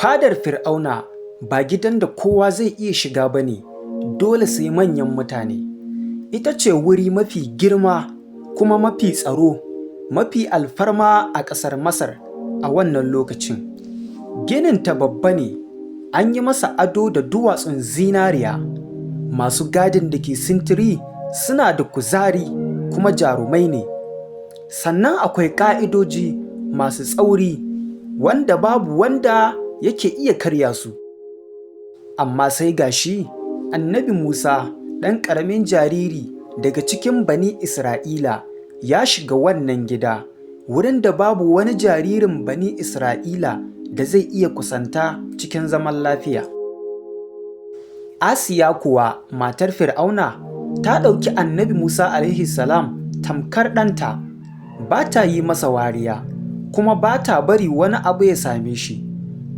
Fadar Fir'auna ba gidan da kowa zai iya shiga ba ne, dole sai manyan mutane. Ita ce wuri mafi girma kuma mafi tsaro, mafi alfarma a ƙasar Masar a wannan lokacin. Gininta babba ne, an yi masa ado da duwatsun zinariya. Masu gadin da ke sintiri suna da kuzari kuma jarumai ne. Sannan akwai ƙa'idoji masu tsauri wanda babu wanda yake iya karya su. Amma sai ga shi Annabi Musa, ɗan ƙaramin jariri daga cikin Bani Isra'ila, ya shiga wannan gida, wurin da babu wani jaririn Bani Isra'ila da zai iya kusanta cikin zaman lafiya. Asiya kuwa, matar Fir'auna, ta ɗauki Annabi Musa (a.s.) tamkar ɗanta, ba ta yi masa wariya, kuma ba ta bari wani abu ya same shi.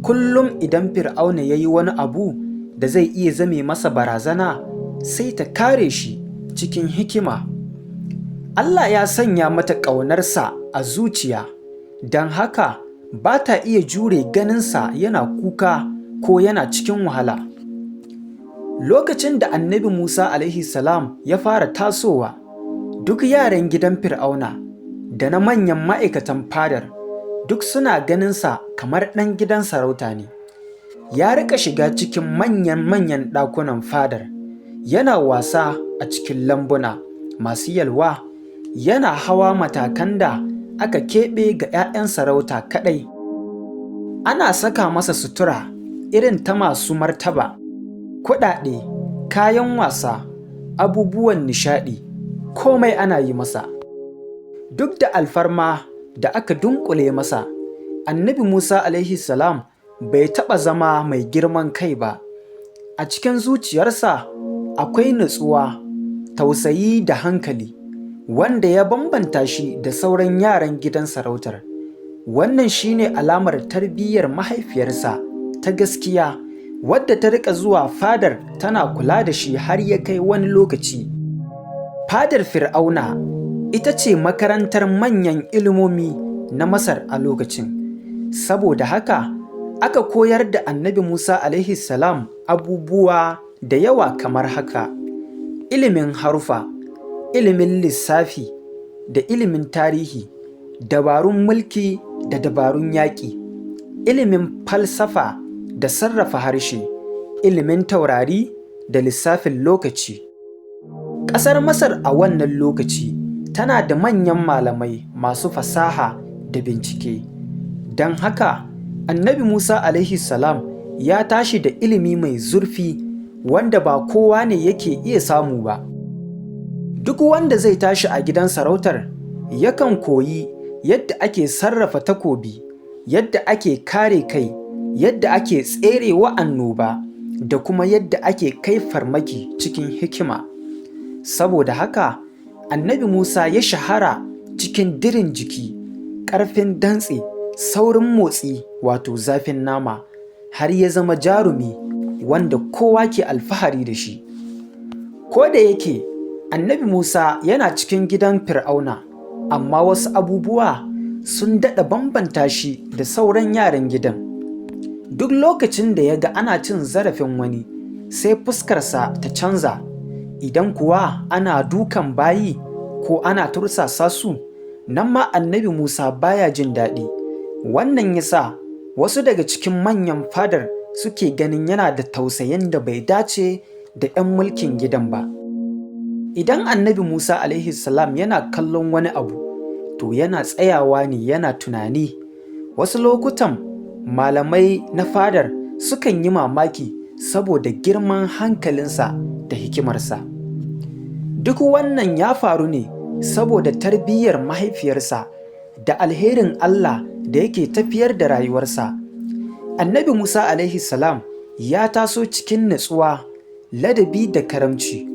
Kullum idan Fir'auna ya yi wani abu da zai iya zame masa barazana, sai ta kare shi cikin hikima. Allah ya sanya mata ƙaunarsa a zuciya, don haka ba ta iya jure ganinsa yana kuka ko yana cikin wahala. Lokacin da Annabi Musa (a.s.) ya fara tasowa, duk yaran gidan Fir'auna da na manyan ma'aikatan fadar duk suna ganinsa kamar ɗan gidan sarauta ne. Ya riƙa shiga cikin manyan-manyan ɗakunan fadar, yana wasa a cikin lambuna masu yalwa, yana hawa matakan da aka keɓe ga 'ya'yan sarauta kaɗai. Ana saka masa sutura irin ta masu martaba, kuɗaɗe, kayan wasa, abubuwan nishaɗi, komai ana yi masa. Duk da alfarma da aka dunƙule masa, Annabi Musa (a.s.) bai taɓa zama mai girman kai ba. A cikin zuciyarsa akwai natsuwa, tausayi da hankali, wanda ya bambanta shi da sauran yaran gidan sarautar. Wannan shi ne alamar tarbiyyar mahaifiyarsa ta gaskiya, wadda ta riƙa zuwa fadar tana kula da shi har ya kai wani lokaci. Fadar Fir'auna ita ce makarantar manyan ilimomi na Masar a lokacin. Saboda haka aka koyar da Annabi Musa (a.s.) abubuwa da yawa kamar haka: ilimin haruffa, ilimin lissafi da ilimin tarihi, dabarun mulki da dabarun yaƙi, ilimin falsafa da sarrafa harshe, ilimin taurari da lissafin lokaci. Ƙasar Masar a wannan lokaci tana da manyan malamai masu fasaha da bincike. Don haka Annabi Musa (a.s.) ya tashi da ilimi mai zurfi wanda ba kowa ne yake iya samu ba. Duk wanda zai tashi a gidan sarautar yakan koyi yadda ake sarrafa takobi, yadda ake kare kai, yadda ake tserewa annoba, da kuma yadda ake kai farmaki cikin hikima. Saboda haka Annabi Musa ya shahara cikin dirin jiki, ƙarfin dantse, saurin motsi wato zafin nama, har ya zama jarumi wanda kowa ke alfahari da shi. Ko da yake Annabi Musa yana cikin gidan Fir'auna, amma wasu abubuwa sun daɗa bambanta shi da sauran yaran gidan. Duk lokacin da ya ga ana cin zarafin wani, sai fuskarsa ta canza. Idan kuwa ana dukan bayi ko ana tursasa su, nan ma Annabi Musa baya jin daɗi. Wannan ya sa wasu daga cikin manyan fadar suke ganin yana da tausayin da bai dace da 'yan mulkin gidan ba. Idan Annabi Musa (a.s.) yana kallon wani abu, to yana tsayawa ne yana tunani. Wasu lokutan malamai na fadar sukan yi mamaki saboda girman hankalinsa da hikimarsa. Duk wannan ya faru ne saboda tarbiyyar mahaifiyarsa da alherin Allah da yake tafiyar da rayuwarsa. Annabi Musa (a.s.) ya taso cikin natsuwa, ladabi da karamci.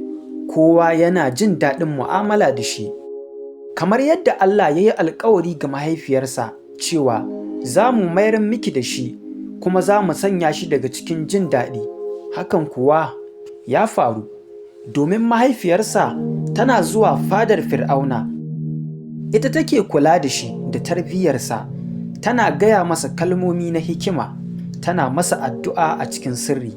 Kowa yana jin daɗin mu'amala da shi. Kamar yadda Allah ya yi alkawari ga mahaifiyarsa cewa za mu mayar miki da shi kuma za mu sanya shi daga cikin jin daɗi, hakan kuwa ya faru, domin mahaifiyarsa tana zuwa fadar Fir'auna. Ita take kula da shi da tarbiyyarsa, tana gaya masa kalmomi na hikima, tana masa addu'a a cikin sirri.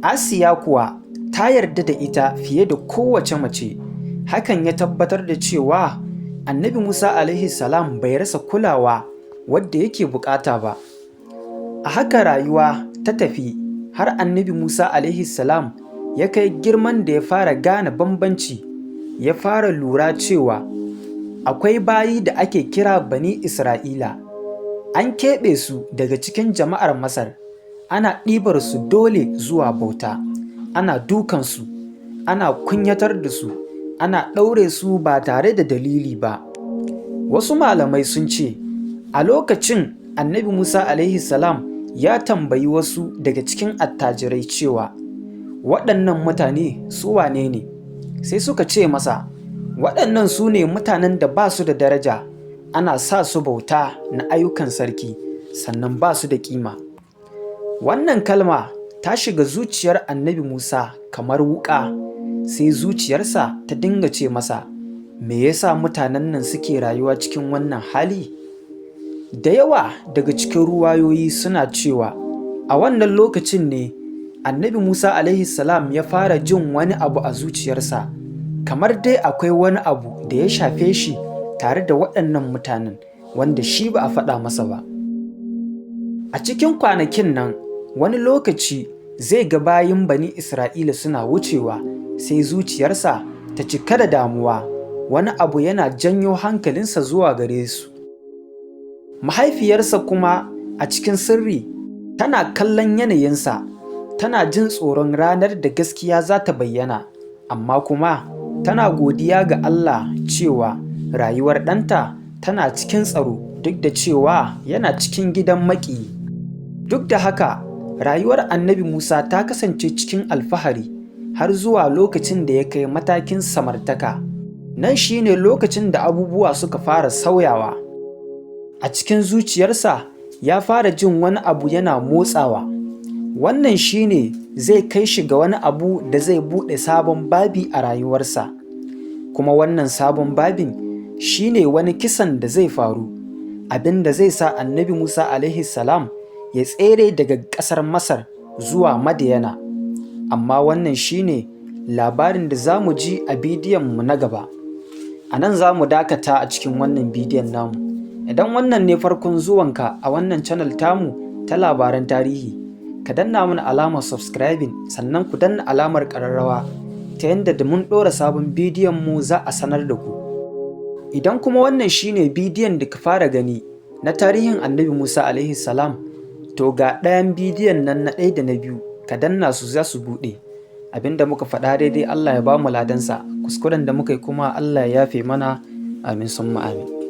Asiya kuwa ta yarda da ita fiye da kowace mace, hakan ya tabbatar da cewa Annabi Musa alaihi salam bai rasa kulawa wadda yake buƙata ba. A haka rayuwa ta tafi har Annabi Musa alaihi salam ya kai girman da ya fara gane bambanci, ya fara lura cewa akwai bayi da ake kira Bani Isra'ila. An keɓe su daga cikin jama'ar Masar, ana ɗibar su dole zuwa bauta, ana dukansu, ana kunyatar da su, ana ɗaure su ba tare da dalili ba. Wasu malamai sun ce, a lokacin Annabi Musa alaihi salam ya tambayi wasu daga cikin attajirai cewa, waɗannan mutane su wane ne? Sai suka ce masa, waɗannan su ne mutanen da ba su da daraja, ana sa su bauta na ayyukan sarki, sannan ba su da ƙima. Wannan kalma ta shiga zuciyar Annabi Musa kamar wuƙa, sai zuciyarsa ta dinga ce masa, me yasa mutanen nan suke rayuwa cikin wannan hali? Da yawa daga cikin ruwayoyi suna cewa a wannan lokacin ne Annabi Musa alaihi salam ya fara jin wani abu a zuciyarsa, kamar dai akwai wani abu da ya shafe shi tare da waɗannan mutanen wanda shi ba a faɗa masa ba. A cikin kwanakin nan, wani lokaci zai ga bayin Bani Isra'ila suna wucewa, sai zuciyarsa ta cika da damuwa, wani abu yana janyo hankalinsa zuwa gare su. Mahaifiyarsa kuma a cikin sirri tana kallon yanayinsa, tana jin tsoron ranar da gaskiya za ta bayyana, amma kuma tana godiya ga Allah cewa rayuwar ɗanta tana cikin tsaro duk da cewa yana cikin gidan maƙiyi. Duk da haka, rayuwar Annabi Musa ta kasance cikin alfahari har zuwa lokacin da ya kai matakin samartaka. Nan shi ne lokacin da abubuwa suka fara sauyawa. A cikin zuciyarsa ya fara jin wani abu yana motsawa. Wannan shi ne zai kai shi ga wani abu da zai buɗe sabon babi a rayuwarsa. Kuma wannan sabon babin shi ne wani kisan da zai faru, abin da zai sa Annabi Musa alaihi salam ya tsere daga ƙasar Masar zuwa Madiyana. Amma wannan shi ne labarin da za mu ji a bidiyonmu na gaba. A nan za mu dakata a cikin wannan bidiyon namu. Idan wannan ne farkon zuwanka a wannan channel tamu ta labaran tarihi, ka danna mana alamar subscribing, sannan ku danna alamar ƙararrawa ta yadda da mun ɗora sabon bidiyon mu za a sanar da ku. Idan kuma wannan shine bidiyon da ka fara gani na tarihin Annabi Musa alaihi salam, to ga ɗayan bidiyon nan na ɗaya da na biyu, ka danna su za su buɗe. Abinda muka faɗa daidai, Allah ya ba mu ladansa, kuskuren da muka yi kuma Allah ya yafe mana, amin summa amin.